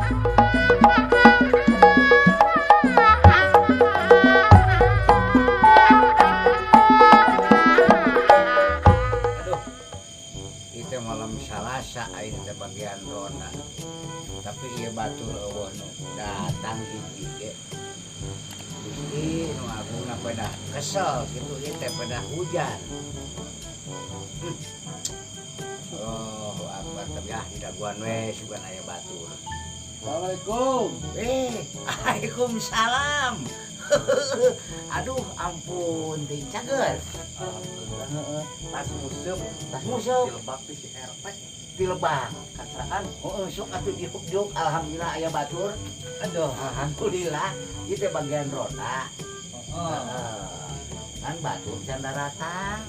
Aduh, itu malam Salasa aing teh bagian ronda. Tapi ieu batur euweuh nu datang hiji ge. Gusti nu agungna pedah kesel kitu ieu teh pedah hujan. Oh, akbar tapi ah didaguan we sugan aya batur. Assalamualaikum. Eh, waalaikumsalam. Aduh, ampun, ting cager. Alhamdulillah. Heeh, Tas nguseup, tas nguseup di lebak di si RT di lebak. Kacraan. Heeh, sok atuh diuk-diuk, alhamdulillah aya batur. Aduh. Alhamdulillah, ieu teh bagian ronda. Heeh. Heeh. Kan batur can daratang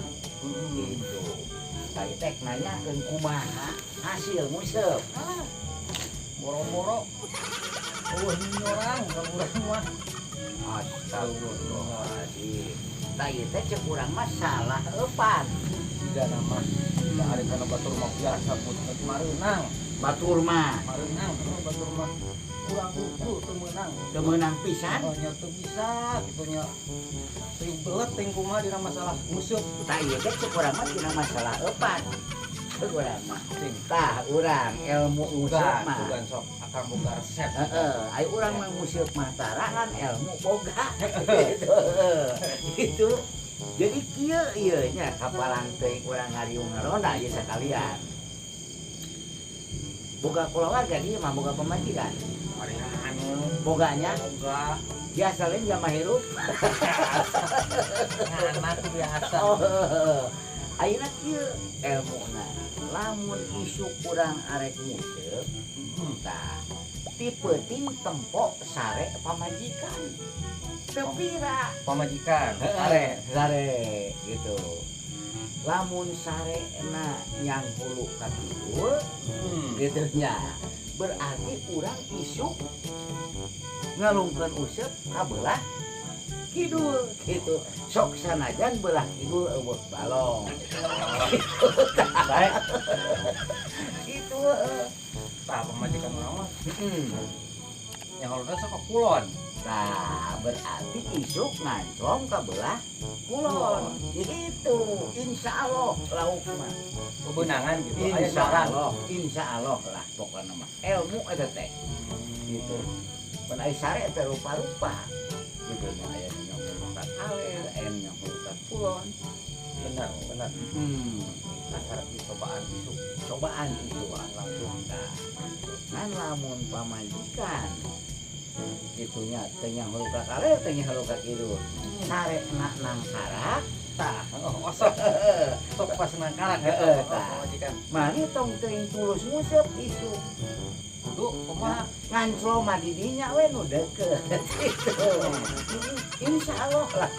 gitu. Tadi teh nanyakeun kumaha hasil nguseup. Ah, boro-boro. Euweuh nyorang ka urang mah. Astagfirullahaladzim. Tah ieu teh cek urang mah salah eupan. Siga nama da ari kana batur mah biasa pun mareunang. Batur mah Mareunang kana batur mah kurang ukur teu meunang. Teu meunang pisan. Oh nya teu bisa kitu nya. Teu belet teuing kumaha dina masalah nguseup. Tah ieu teh cek urang mah tina masalah eupan. Cek urang mah. Cing. Tah urang ilmu nguseup Sugan, mah. sugan sok akang boga resep. Heeh, aya urang mah nguseup mah tara kan ilmu boga. Gitu. Gitu. Jadi kieu ieu nya kapalang teuing urang ngariung ngaronda ieu sakalian. Boga kulawarga dieu mah boga pamajikan. Marian. Boganya Boga. biasa lain jama hirup. Nganan biasa. Oh, heeh. Ayeuna kieu elmuna. Lamun isuk urang arek nguseup, tah ti peuting tempo sare pamajikan. Teu pira. Pamajikan, sare, sare. Sare gitu. Lamun sarena nyang hulu ka kidul, gitu nya. Berarti urang isuk ngalungkeun useup ka belah kidul gitu. Sok sanajan belah kidul euweuh balong. Gitu. Baik. Gitu heeh. Tah pamajikan urang mah yang haluna sok ka kulon. Nah, berarti isuk nganclong ka belah kulon. Gitu. Insya Allah lauk mah. Kebenangan gitu. Aya Insya nyorang. Allah, insya Allah lah pokoknya mah. Ilmu eta teh. Gitu. Pan ari sare teh rupa-rupa. Gitu nya aya nu nyong ka kaler, aya nu nyong ka kulon. Benar, benar. Asar dicobaan isuk, Cobaan isuk cobaan langsung. Nah, kan lamun pamajikan gitunya teu nyahulu ka kaler, teu nyahulu ka kidul. Sare na nangkarak, Tah, oh, osok. Sok pas nangkarak gitu. Heeh, tah. Pamajikan. Mari tong teuing tulus nguseup isuk. Kudu kumaha? Nganclo mah di dinya we nu deukeut gitu. Insya Allah lah.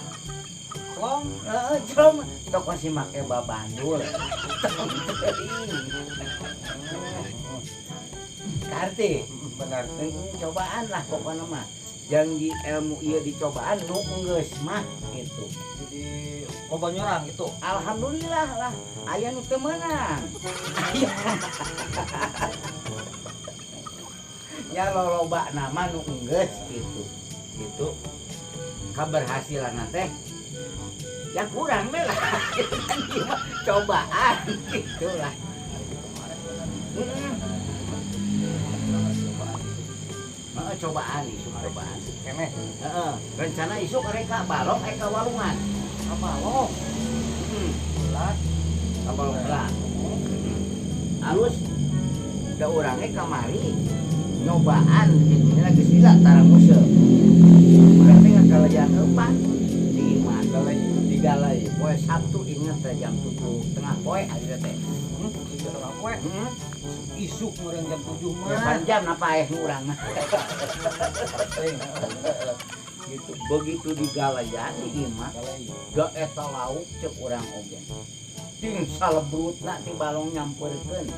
Klong. Heeh, clong tong masih make babandul. Tong teuing. Karti. Benar. Cobaan lah pokoknya mah. Janji ilmu ieu dicobaan nu geus mah gitu. Jadi loba nyorang gitu. Alhamdulillah lah aya nu teu meunang. Aya. Ya loloba nama nu geus gitu. Gitu. Kaberhasilan teh ya kurang deh lah. Kan ieu mah cobaan gitu lah. Heeh. Heeh, cobaan isuk cobaan. Keneh. Heeh, rencana isuk arek ka balong ka walungan. Ka balong. Heeh. Belah. Ka balong belah. Alus da urangnya kamari nyobaan gitu nya geus lila tara nguseup. Urang teh ngakalayan eupan di imah Galai. Digalai poe Sabtu inget teh jam 7 tengah poe ari teh. 7 tengah poe. Heeh. Isuk meureun jam 7 mah. Ya pan jam napa aya nu urang mah. Penting. Gitu begitu digalayan di imah Galai. Da eta lauk cek urang oge. Ting salebrutna ti balong nyamperkeun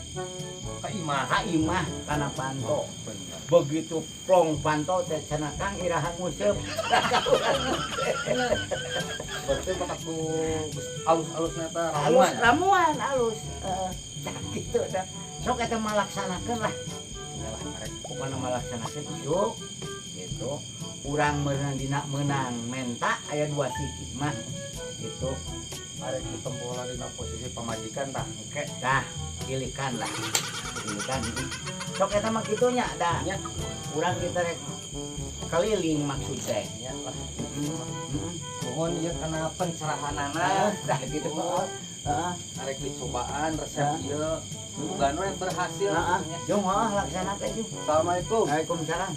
Ka imah. Ka imah kana panto. Bener. Begitu plong panto teh cenah Kang iraha nguseup. Berarti batak ku alus-alus eta Alus ramuan. Ramuan alus. Heeh. Tah kitu dah. Sok eta mah laksanakeun lah. Nyalah. Pokokna mah laksanakeun isuk gitu. Urang meunang dina meunang menta aya dua siki mah gitu. Arek ditempuh dina posisi pamajikan tah engke. Tah, kilikan lah. Kilikan. Sok eta mah kitu nya da. Nya. Urang kita rek keliling maksud teh. Nya lah. Heeh. Nuhun ieu kana pencerahanana. Tah gitu. Heeh. Arek dicobaan resep ieu. Muga we berhasil Heeh. nya. Jung, heeh, laksanakeun jung. Assalamualaikum. Waalaikumsalam.